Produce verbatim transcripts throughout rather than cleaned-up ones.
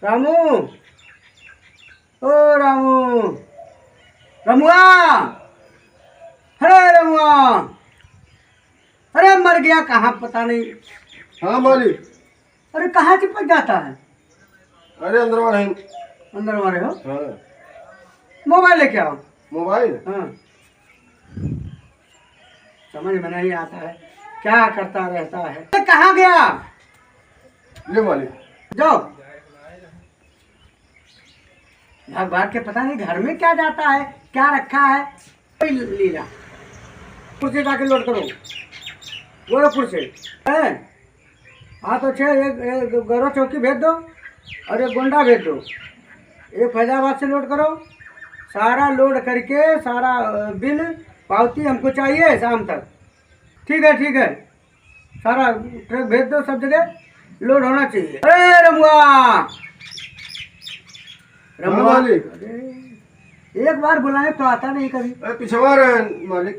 रामू, ओ रामू, रमुआ, अरे रमुआ, अरे मर गया कहाँ पता नहीं। हाँ मालिक। अरे कहाँ चिपक जाता है? अरे अंदर वाले हैं। अंदर वाले हो? हाँ। मोबाइल लेके आओ। मोबाइल? हाँ। समझ में नहीं आता है, क्या करता रहता है। तो कहाँ गया? ले मालिक। जाओ। भाग भाग के पता नहीं घर में क्या जाता है, क्या रखा है। कोई लीला। कुर्सी जाके लोड करो। वो लो कुर्सी। हैं? हाँ तो छः, एक, एक गौरव चौकी भेज दो और एक गोंडा भेज दो। ये फैजाबाद से लोड करो, सारा लोड करके सारा, अ, बिल पावती हमको चाहिए शाम तक। ठीक है, ठीक है, सारा ट्रक भेज दो, सब जगह लोड होना चाहिए। अरे रमुआ, रमुआ। हाँ, मालिक। अरे, एक बार बुलाए तो आता नहीं कभी। अरे, पिछवा रहे हैं, मालिक।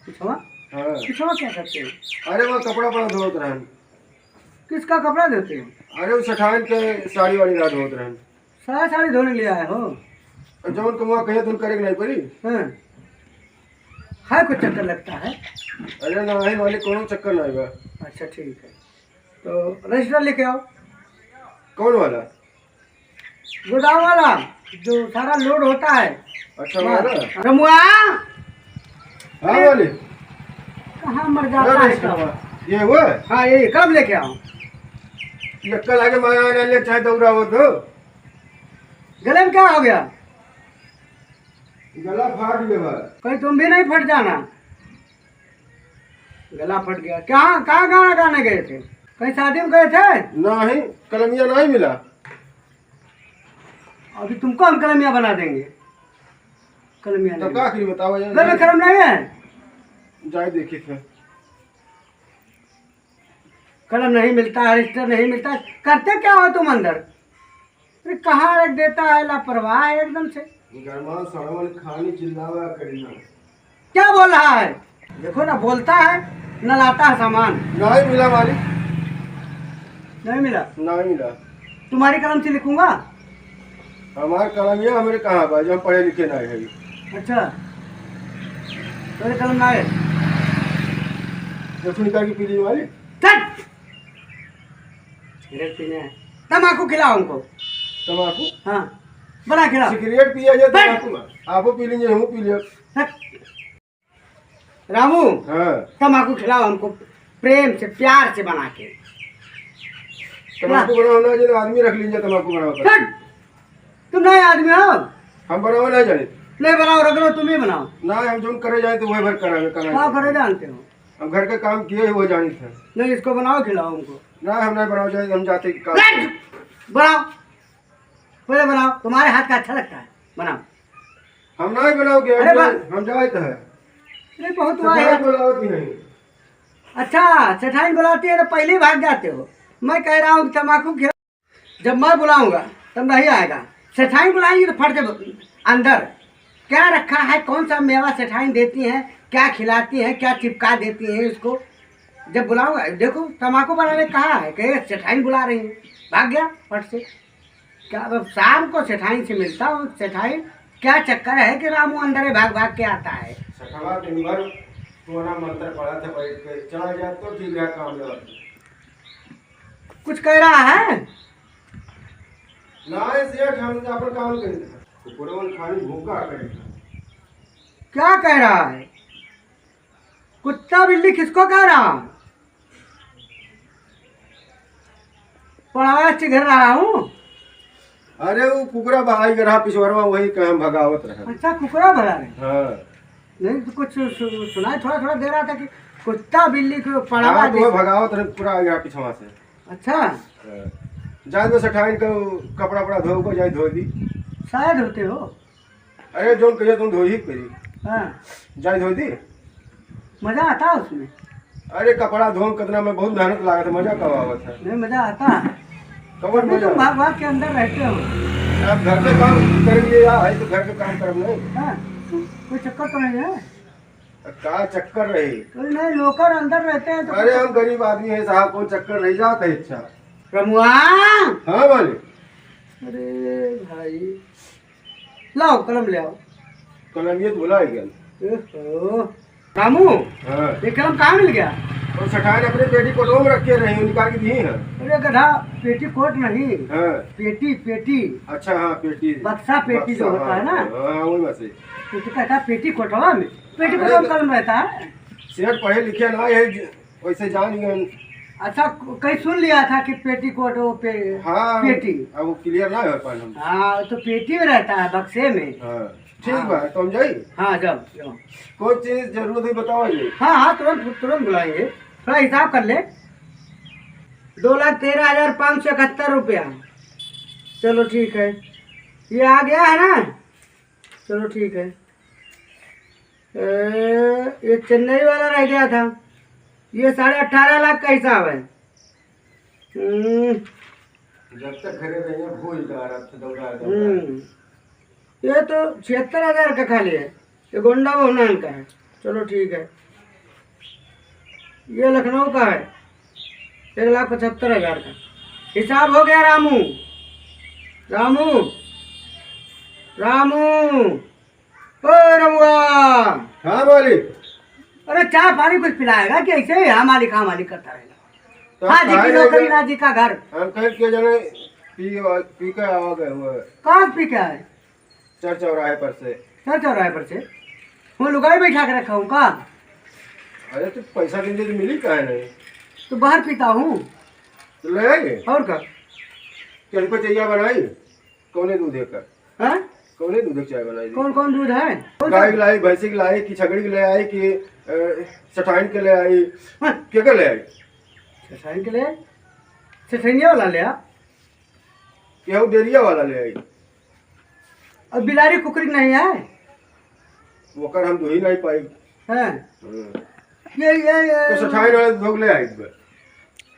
पिछवा? हाँ। पिछवा क्या करते हो? अरे, वहाँ कपड़ा पड़ा धोत रहे हैं। किसका कपड़ा धोते हो? अरे, वो सेठाइन के साड़ी वाड़ी का धोत रहे हैं। साया साड़ी धोने ले आए हो? और जौन कमुआ कहे, तुम करे के नहीं पड़ी। हाँ। है कोई चक्कर लगता है? अरे, ना, है मालिक, कोनो चक्कर नहीं बा। अच्छा, ठीक है, तो रजिस्टर लेके आओ। कौन वाला? गोदाम वाला, जो सारा लोड होता है। अच्छा, माल। वाला? रमुआ! हाँ, अरे, बोले। कहाँ मर जाता अरे, है इसका? ये हुआ? हाँ, ये कब लेके आओ? ये कल आके मैं आने ले, चाहे दौड़ा हो तो। गले में क्या हो गया? गला फाट गया बा। कहीं तुम भी नहीं फट जाना। गला फट गया। क्या, कहाँ गाना गाने गए थे? कहीं शादी में गए थे? नहीं, कलमिया नहीं मिला। अभी तुमको हम कलमिया बना देंगे। कलमिया तो नहीं। का करी बताओ यार? घर में कलम नहीं है? जाए देखी थे। कलम नहीं मिलता है, रजिस्टर नहीं मिलता है। करते क्या हो तुम अंदर? अरे कहाँ रख देता है, लापरवाह है एकदम से। गरमा सड़वन खानी चिल्लावा करी ना। क्या बोल रहा है? देखो ना, बोलता है, न लाता है सामान। नहीं मिला मालिक। नहीं मिला? नहीं मिला। तुम्हारी कलम से लिखूंगा। हमार कलम ये हमरे कहाँ बा, जो हम पढ़े लिखे नहीं है। अच्छा, तेरे कलम ना है। देखो निकाल के पी लीजिए मालिक। चल। सिगरेट पीने हैं। तम्बाकू खिलाओ हमको। तम्बाकू? हाँ, बना खिलाओ। सिगरेट पिया जाए, हट। तम्बाकू में। आपो पी लीजिए, हम पी लिया। हट। रामू, हाँ। तम्बाकू खिलाओ हमको, प्रेम से, प्यार से बना के। तम्बाकू बनाओ ना, जो आदमी रख लीजिए, तम्बाकू बनाओ कर। हट। तुम नहीं आदमी हो। हम बनाओ नहीं जाने। नहीं बनाओ, रख लो, तुम ही बनाओ। ना, हम जोन करे जाए तो वही भर करावे, करावे। का करे जानते हो? हम घर के काम किए ही वो जानी थे। नहीं, इसको बनाओ, खिलाओ हमको। ना, हम नहीं बनाओ जाए, हम जाते काम। नहीं, बनाओ, पहले बनाओ, तुम्हारे हाथ का अच्छा लगता है, बनाओ। हम नहीं बनाओ के, अरे हम बा- जाए, हम जाए तो है। अरे बहुत तो हुआ है। कहाँ बुलावत ही नहीं। अच्छा, सेठाइन बुलाती है तो पहले ही भाग जाते हो। मैं कह रहा हूँ तम्बाकू खिला, जब मैं बुलाऊंगा तब नहीं आएगा। सेठाइन बुलाएंगे तो फट से अंदर। क्या रखा है, कौन सा मेवा सेठाइन देती है, क्या खिलाती है, क्या चिपका देती है इसको। जब बुलाऊंगा, देखो तम्बाकू बनाने कहा है कि सेठाइन बुला रही है, भाग गया फट से। क्या अब शाम को सेठाइन से मिलता हूँ, सेठाइन क्या चक्कर है कि रामू अंदर भाग भाग के आता है? सखवा दिन भर टोना मंत्र पढ़ा था बैठ के, चला जाए तो ठीक है काम। कुछ कह रहा है? ना सेठ, हम अपन काम करी था। कुकुरवन खाली भूखा करी था। क्या कह रहा है? कुत्ता बिल्ली किसको कह रहा है? पढ़ावा चिघर रहा हूँ। अरे वो कुकरा बहाई के रहा पिछवरवा, वही कहे हम भगावत रहे। अच्छा, कुकरा भगा रहे? हाँ। नहीं तो कुछ सु-, सुनाई थोड़ा थोड़ा दे रहा था कि कुत्ता बिल्ली को पढ़ावा हाँ, तो दे। वो भगावत रहे पूरा आ गया पिछवा से। अच्छा। हाँ। जाए दो सेठाइन का कपड़ा वपड़ा धो को जाए धो दी। शायद होते हो। अरे जौन कहिए तुम धो ही करी। हाँ। जाए धो दी। मजा आता है उसमें। अरे कपड़ा धोन कितना में बहुत मेहनत लागत है, मजा कब आवत है? नहीं, मजा आता है। कबर तभी मजा? तुम भाग भाग के अंदर रहते हो। आप घर पे काम करेंगे या है तो घर पे काम करब नहीं? हाँ, कोई चक्कर तो नहीं है? का चक्कर रही? कोई नहीं, लोकर अंदर रहते हैं तो अरे कुछ हम गरीब आदमी है साहब, कौन चक्कर रही जात है? अच्छा। रमुआ! हाँ मालिक। अरे भाई, लाओ कलम ले आओ। कलम ये भुला ही गया। ओहो। रामू, हाँ। ये कलम कहाँ मिल गया? वो सेठाइन अपने पेटी कोटवा में रखे रहे, निकाल के दिए हैं। अरे गधा, पेटी कोट नहीं। हाँ। पेटी, पेटी। अच्छा, हाँ, पेटी। बक्सा पेटी जो बक्सा, होता हाँ, है ना। हाँ, हाँ, वही बस है। तो तू कहता पेटी कोटवा में? पेटी अरे कोटवा में तो कलम रहता है? सेठ पढ़े लिखे ना, ये ज-, वैसे जान गए। अच्छा, क-, कहीं सुन लिया था कि पेटी कोट वो पे-, हाँ, पेटी। अब वो clear ना हो पाए हम। हाँ, तो पेटी में रहता है, बक्से में। हाँ। ठीक हाँ। बा, तो हम जाई? हाँ, जाओ, जाओ। कोई चीज जरूरत हुई बताओ जी। हाँ, हाँ, तुरंत, तुरंत बुलाएंगे। थोड़ा हिसाब कर ले। दो लाख तेरह हजार पाँच सौ इकहत्तर रुपया। चलो ठीक है, ये आ गया है ना? चलो ठीक है। ए, ये चेन्नई वाला रह गया था, ये साढ़े अठारह लाख का हिसाब है। हम्म। जब तक घरे रहिए, भूल जा रहा था, दौड़ा, दौड़ा। हम्म। ये तो छिहत्तर हजार का खाली है, ये गोंडा बहुनान का है। चलो ठीक है, ये लखनऊ का है, एक लाख पचहत्तर हजार का। हिसाब हो गया रामू, रामू, रामू। ओ रमुआ। हाँ मालिक। अरे चाय पानी कुछ पिलाएगा कि ऐसे ही हाँ मालिक, हाँ मालिक करता रहेगा? तो हाँ जी काहे की नौकरी रहेगा? ना जी का घर। हम कहे के जाने पी, पी के आवा गए हुए। कहाँ से पी के आए? चर चौराहे पर से। चर चौराहे पर से? वो लुगाई बैठा के रखा हूँ का? अरे तो पैसा देंगे तो मिली काहे नहीं? तो बाहर पीता हूँ। तो ले आइए। और का? चल को चाहिए बनाई। कौने दूध है का? हाँ? कौने दूध है चाय बनाई? कौन कौन दूध है? कौन सा? गाय के लाई, भैंसी के लाई कि छगड़ी के ले आई कि, अ, सेठाइन के ले आई? हाँ। के के ले आई? सेठाइन के ले आई? सेठाइनिया वाला ले आ। केहू डेरिया वाला ले आई? अब बिलारी कुकरी नहीं है? ओकर हम दुही नहीं पाई। हाँ। हम्म। ये, ये, ये। तो सेठाइन वाला दूध ले आई बे।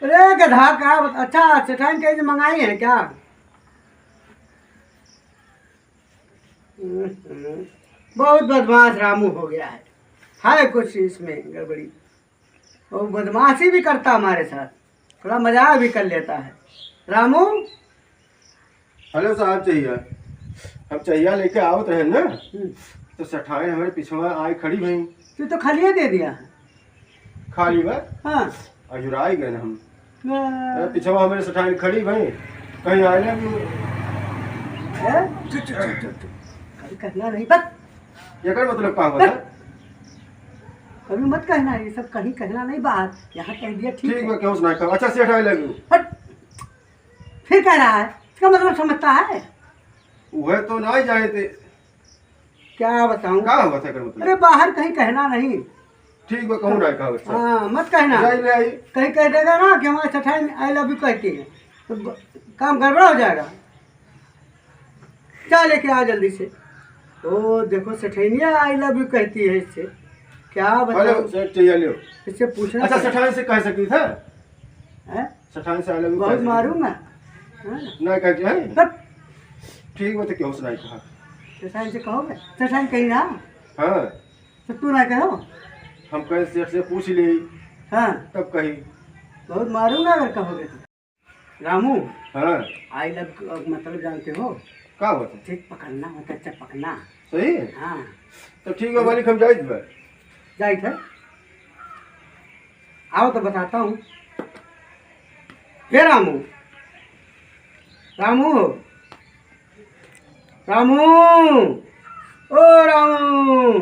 अरे गधा का बत-, अच्छा, सेठाइन कहीं से मंगाई है क्या? हम्म, हम्म। बहुत बदमाश रामू हो गया है, है कुछ इसमें गड़बड़ी। वो बदमाशी भी करता हमारे साथ, थोड़ा मजाक भी कर लेता है। रामू। हेलो साहब, चाहिए, हम चाहिए लेके आवत रहे ना, हम्म। तो सेठाइन हमारे पिछवा आए खड़ी भई। तू तो खालिए दे दिया है। खाली बा? हाँ। अजुराई गए हम। हाँ। अरे, पिछवा हमारे सेठाइन खड़ी भई, कहीं आए ना भी। हैं? चुप, चुप, चुप, चुप, चुप। कहीं कहना नहीं, बस। एकर मतलब का होता? बस। अभी मत कहना, ये सब कहीं कहना नहीं बाहर, यहाँ कह दिया, ठीक ठीक है। बा, केहू से ना कहो। अच्छा, सेठ, I love you। हट। फिर कह रहा है, इसका मतलब समझता है? वह तो ना जाए थे। क्या बताऊं? का होता है एकर मतलब? अरे, बाहर कहीं कहना नहीं। ठीक बा, कहूँ ना कहा बच्चा। हाँ, मत कहना। जाई ले आई। कहीं कह देगा ना कि हमारे सेठाइन I love you कहती है, तो ब-, काम गड़बड़ा हो जाएगा। जा लेके आ जल्दी से। ओ, देखो, सेठैनिया I love you कहती है इससे। क्या बताऊं? हेलो, सेठ, चाहिए, लियो। इससे पूछना अच्छा, चाहिए। सेठाइन से कह सकती था? हैं? सेठाइन से I love you बहुत कह सकती। मारूंगा। हाँ? ना कह के, हैं? तब? ठीक बा, तो केहू से नहीं कहा। सेठाइन से कहोगे? सेठाइन कही ना? हाँ। तो तू ना कहो? हम कहे सेठ से पूछ ली। हाँ। तब कही। बहुत मारूंगा अगर कहोगे तो। रामू, हाँ। I love का मतलब जानते हो? का होता है? ठीक पकड़ना होता है, चपकना। सही है? हाँ। तो ठीक है मालिक, हम जाइत बा। जाइत है? आओ तो बताता हूँ। हे रामू, रामू, रामू, ओ रामू,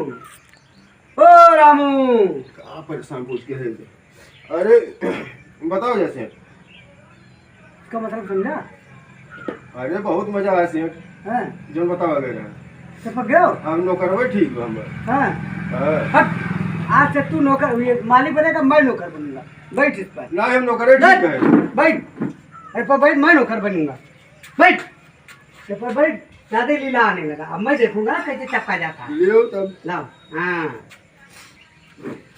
ओ रामू। का परेशान पूछ के है? अरे, बताओ जैसे। इसका मतलब समझा? अरे, बहुत मजा आया सेठ। हाँ। जौन बतावा गए रहे। चपक गयो? हम नौकरवे ठीक बा हम। हाँ। हाँ। हट। आज से तू नौकर, ये मालिक बनेगा, मैं नौकर बनूंगा। बैठ इस पर। ना, हम नौकरवे ठीक बैठ। है। बैठ। अरे पर बैठ, मैं नौकर बनूंगा। बैठ। ये पर बैठ। ज्यादा लीला आने लगा। अब मैं देखूंगा कैसे चपका जाता है। लियो तब। लाओ। हाँ।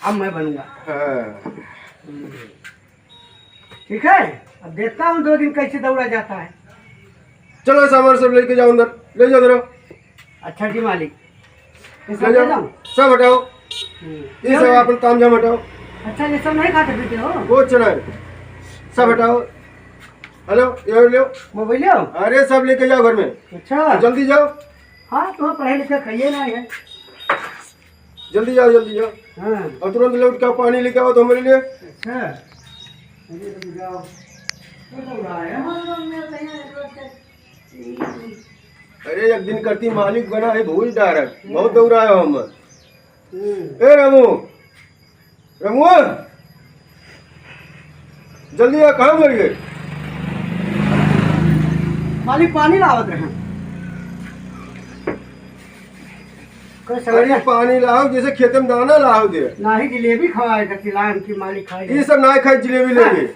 अब मैं बनूंगा। हाँ। हम्म। ठीक है, अब देखता हूँ दो दिन कैसे दौड़ा जाता है। चलो, सामान सब लेके जाओ अंदर, ले जाओ जरा। अच्छा जी मालिक, ये सब ले ले जाओ, जाऊँ? सब हटाओ। हम्म। ये क्यों सब नहीं? अपन तामझाम हटाओ। अच्छा, ये सब नहीं खाते पीते हो? वो चला है, सब हटाओ। हेलो, ये लो। मोबाइल हो? अरे, सब लेके जाओ घर में। अच्छा। जल्दी जाओ। हाँ, तो पढ़े लिखे खाइए ना है। जल्दी जाओ, जल्दी जाओ। हाँ। और तुरंत लौट के पानी लेके आओ तो हमारे लिए। अच्छा। अरे, तो जाओ। तो दौड़ा है हमारे लोग में, कहीं एक बार के। अरे, एक दिन करती मालिक बना है, भूल जा रहा है। बहुत दौड़ा है हम। हम्म। ए रामू, रमुआ, जल्दी आ, कहाँ मर गए? मालिक पानी लावत रहे। कोई समझ अरे ना। पानी लाओ, जैसे खेते में दाना लाओ दे। नाही जलेबी खवाए का चिल्लान की मालिक खाए। ये सब ना खाए जलेबी हाँ। लेके।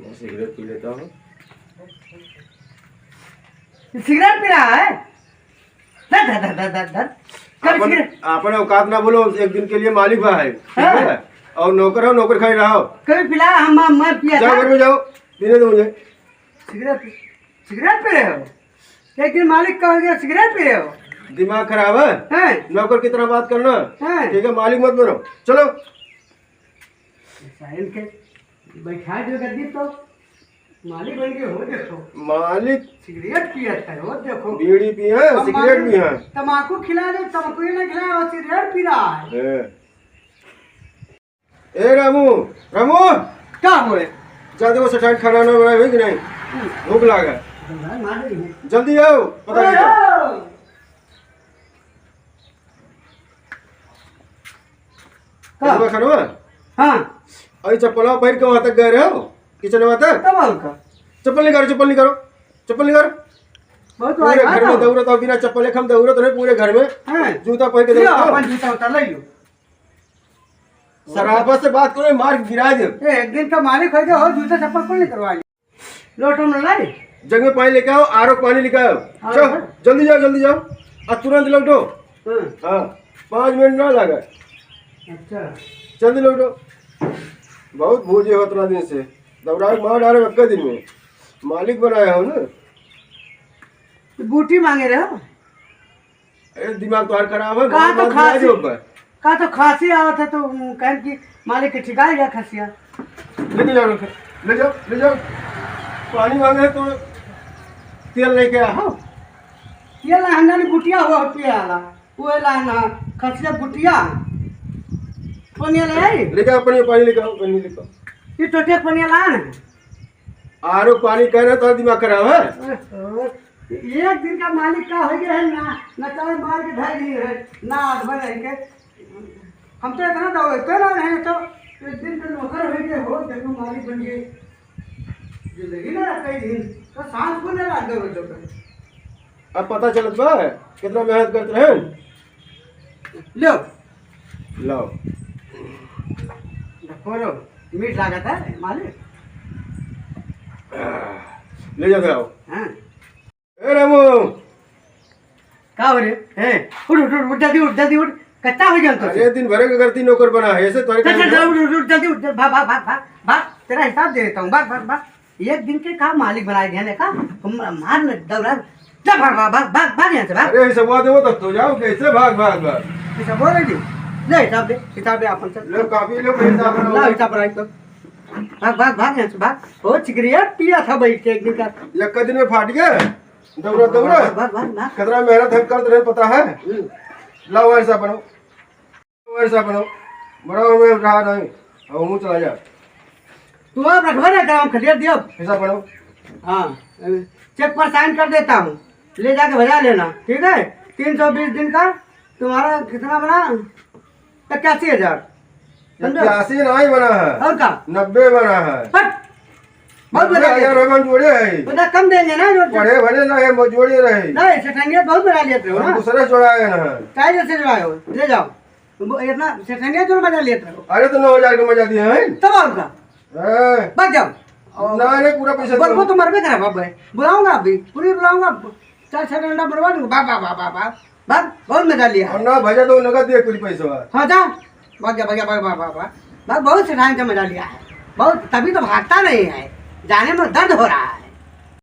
मैं सिगरेट पी लेता हूँ। ये सिगरेट पी रहा है? धर, धर, धर, धर, धर, धर। कभी आपन, सिगरेट आपन औकात ना बोलो, एक दिन के लिए मालिक बा है, ठीक हाँ। है? और नौकर हो, नौकर खाई रहो। कभी पिला, हम, हम, मैं पिया जाओ था। घर में जाओ, पीने दो मुझे। सिगरेट, सिगरेट पी रहे हो? एक दिन मालिक कह गया, "सिगरेट पी रहे हो?" दिमाग खराब है? हैं? नौकर की तरह बात करना। हैं? ठीक है, मालिक मत बनो। चलो। साइन के बैठा दो गद्दी तो मालिक बन के हो देखो। मालिक सिगरेट पियत है, हो देखो। बीड़ी पिए हैं, हम सिगरेट मालिक भी हैं। तमाकू खिला दे, तमाकू ही ना खिला, वो सिगरेट पी रहा है। हैं। ए रामू, रामू! का हो रे? जा देखो, सेठाइन खाना ना बनाए हुई कि नहीं? हम्म। भूख लागा। तो भाई मार रही है। जल्दी आओ, पता ओए नहीं क्या। हो! का? खानवा खानवा? हाँ। अरे चप्पलवा पहिर के वहाँ तक गए रहे हो? किचनवा तक? तब और का? चप्पल निकालो, चप्पल निकालो, चप्पल निकालो। बहुत पूरे भारी घर में बात है। दौड़त हो, बिना चप्पल के हम दौड़त रहे पूरे घर में। हाँ। जूता पहिर के ले दौड़त हो। अपन जूता उतार ले लो। शराबत से बात करो, मार गिरा दे। ए, एक दिन का मालिक हो गया हो, जूता चप्पल कौन लेकर आ गया? लोटा में लाई? जग में पानी लेके आओ, आरो पानी लेके आओ। आरो चल, है? जल्दी जाओ, जल्दी जाओ। आ तुरंत लौटो। हाँ। हाँ, पाँच मिनट ना लगे। अच्छा। जल्दी लौटो। बहुत भूजे हो इतना दिन से। दौड़ा के मार डाले एक्के दिन में। मालिक बनाया हो ना। तो बूटी मांगे रहे हो? अरे, दिमाग तोहार खराब है, का बहुत तो बात खांसी, आज ऊपर। का तो खांसी आवत है, तो, उम, कहन कि मालिक के ठिकाए गया खसिया। लेके जाओ, ले जाओ, ले जाओ। पानी मांगे तो तेल लेके आ, हाँ। तेल ना, हमरा ने गुटिया हुआ पिए वाला। वो ला ना, खसिया गुटिया। पनिया ले आई? लेके आओ, पनिया, पानी लेके आओ, पानी लेके आओ। ये टोटे पनिया ला ना। आरो पानी कह रहे, तो दिमाग खराब है। ओहो, एक दिन का मालिक का हो गया है ना, न चाहे मार के धर लिए है, ना आठ भर रह के। हम तो इतना दौड़ते ना रहे, तो एक दिन का नौकर हो गए, हो देखो मालिक बन गए। जिंदगी ना रख कई दिन, तो सांस को ना लाग दौड़ दौड़। अब पता चलत बा, कितना मेहनत करत रहे। लो। लो। ढकोरो, मीठ लागत है, मालिक। ले जाओ, आओ। हाँ। ए रामू। का हो रे? ए, उठ, उठ, उठ, उठ, जल्दी उठ, जल्दी उठ। कच्चा हो गया तो। अरे, दिन भर के करती नौकर बना है, ऐसे तोरे चल, चल, काम चल, है। उठ, उठ, उठ, जल्दी उठ, भाग, भाग, भाग, भाग, भाग, तेरा हिसाब दे देता हूँ, भाग, भाग, भाग। एक दिन के का मालिक बनाए दिया ने का? हम मार न दौड़ा, जा भाग, भाग, भाग, भाग, भाग यहाँ से, भाग। अरे, हिसाब दे, वो तो, तो जाओ, कैसे भाग, भाग, भाग? हिसाब दे दी। ले, हिसाब दे, हिसाब दे, अपन चल। लो, कॉपी लो, हिसाब बनाओ। ला, हिसाब बनाई तो। भाग, भाग, भाग यहाँ से, भाग। ओ, सिगरेट पिया था भाई, एक दिन का। एक दिन में फाट गया। दौड़ा, दौड़ा। भाग, भाग, भाग, भाग। कितना मेहनत हम करत रहे, पता है? हम्म। लाओ, ऐसा बनाओ। ऐसा बनाओ। बनाओ, मैं रहा नहीं। अब हम चला जा। तू आप रखबे ना, काम खलिया दियो। ऐसा बनाओ। हाँ, चेक पर साइन कर देता हूँ, ले जाके भजा लेना, ठीक है? तीन सौ बीस दिन का तुम्हारा कितना बना? इक्यासी हजार। समझो? इक्यासी नहीं बना है। और का? नब्बे बना है। हट! बहुत बना लिया। नब्बे हजार रुपये जोड़े है। बता, कम देंगे ना, जो पढ़े भले ना है, वो जोड़े रहे। नहीं, सेठनिया बहुत बना लिया थे, हम ना? दूसरे जोड़ा है ना। चाहे जैसे जोड़ा हो, ले जाओ। तुम इतना सेठनिया जो मजा लेते हो। अरे, तो नौ हजार का मजा दिया है। तब और का? हैं? भाग जाओ। ना, नहीं, पूरा पैसा बोलबो दो। तो मरबे करा बाप भाई। बुलाऊंगा अभी, पूरी बुलाऊंगा। चार छह डंडा मरवा दूंगा। बाप, बाप, बाप, बाप, बाप। बाप, बहुत मजा लिया। और ना भैया, तो नगद दे पूरी पैसा। हाँ, जा। भाग जा, भाग जा, भाग, भाग, भाग, भाग। बाप, बहुत सेठाइन से मजा लिया है। बहुत, तभी तो भागता नहीं है। जाने में दर्द हो रहा है।